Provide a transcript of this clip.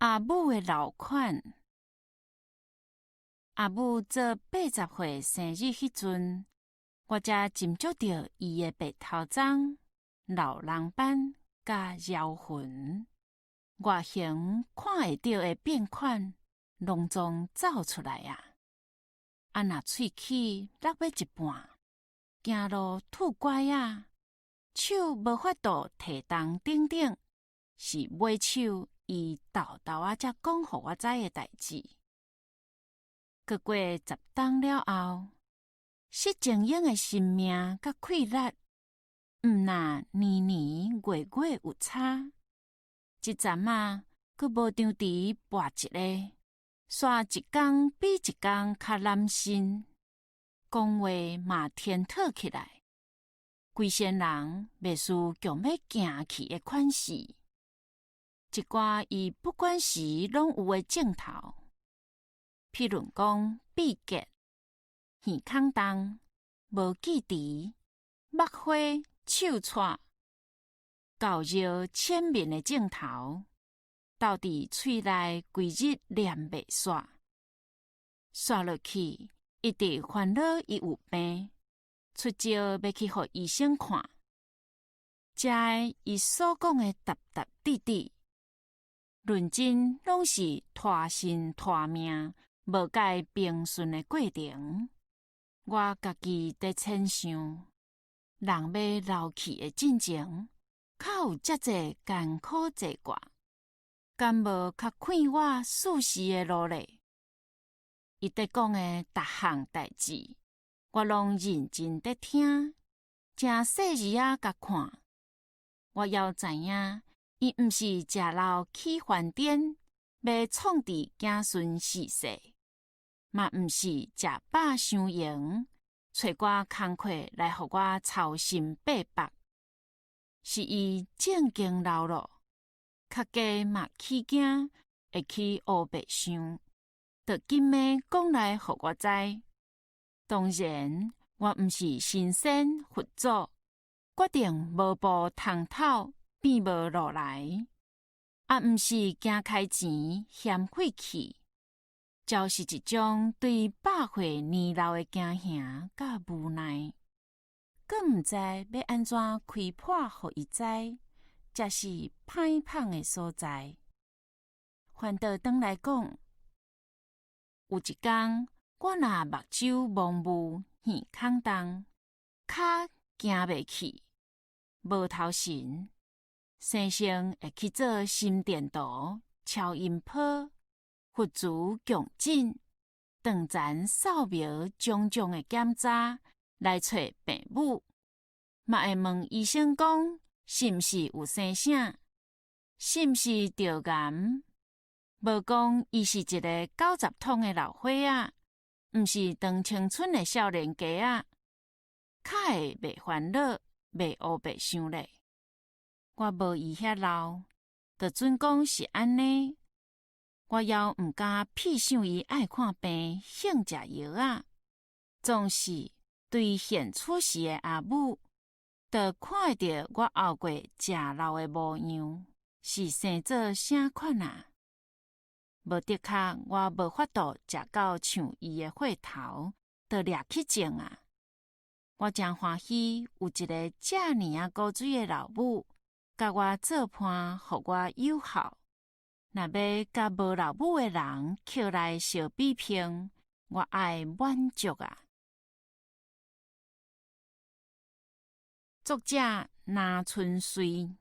阿母的老款。阿母做80歲生日彼陣，我才斟酌著伊的白頭鬃、老人斑佮枵痕，外形看會著的變款，攏總走出來啊！啊，若喙齒落欲一半，行路拄拐仔，手無法度提重等等，是尾手伊沓沓仔才講予我知的代誌。閣過10冬了後，失精英的生命佮氣力，毋若年年月月有差。這陣仔，閣無張持跋一个，煞一工比一工較攬身，講話嘛天討起來，規身人袂輸強欲行去的款式。一寡伊不管時攏有的症頭，譬如講秘結、耳孔重、無記持、目花、手掣、厚熱淺眠的症頭，鬥佇喙內規日念袂煞，煞落去一直煩惱伊有病，出招欲去予醫生看。遮的伊所講的沓沓滴滴，論真攏是拖身拖命，無解平順的過程。我家己佇淺想，人欲老去的進前，較有遮濟艱苦濟掛，敢無較快活舒適的路咧？伊佇講的逐項代誌，我攏認真佇聽，誠細膩仔共看。我猶知影，伊毋是食老起翻顛，欲創治子孫四世，嘛毋是食飽傷閒，揣寡工課來予我操心八百，是伊正經老咯，較加嘛起驚會去烏白想，就緊欲講來予我知。當然，我毋是神仙佛祖，決定無步通透，變無路來，也毋是驚開錢嫌費氣，就是一種對百歲年老的驚嚇佮無奈，閣毋知欲按怎開破予伊知，才是歹麭的所在。反倒轉來講，有一工我若目睭蒙霧，耳孔重，跤行袂去，無頭神，生性會去做心電圖、超音波、核磁共振、斷層掃描種種的檢查來揣病母，嘛會問醫生講是毋是有生啥，是毋是著癌？無講伊是一个90桶的老歲仔，毋是當青春的少年家仔，較會袂煩惱，袂烏白想咧。我無伊遐老，就準講是按呢。我猶毋敢屁想伊愛看病，興食藥仔。總是對現此時的阿母，就看會著我熬過誠老的模樣，是生做啥款啊？無的確，我無法度食到像伊的歲頭，就掠去種啊！我誠歡喜有一个遮爾仔古錐的老母，佮我做伴，予我有孝。若欲佮無老母的人抾來相比拼，我愛滿足啊！作者林春穗。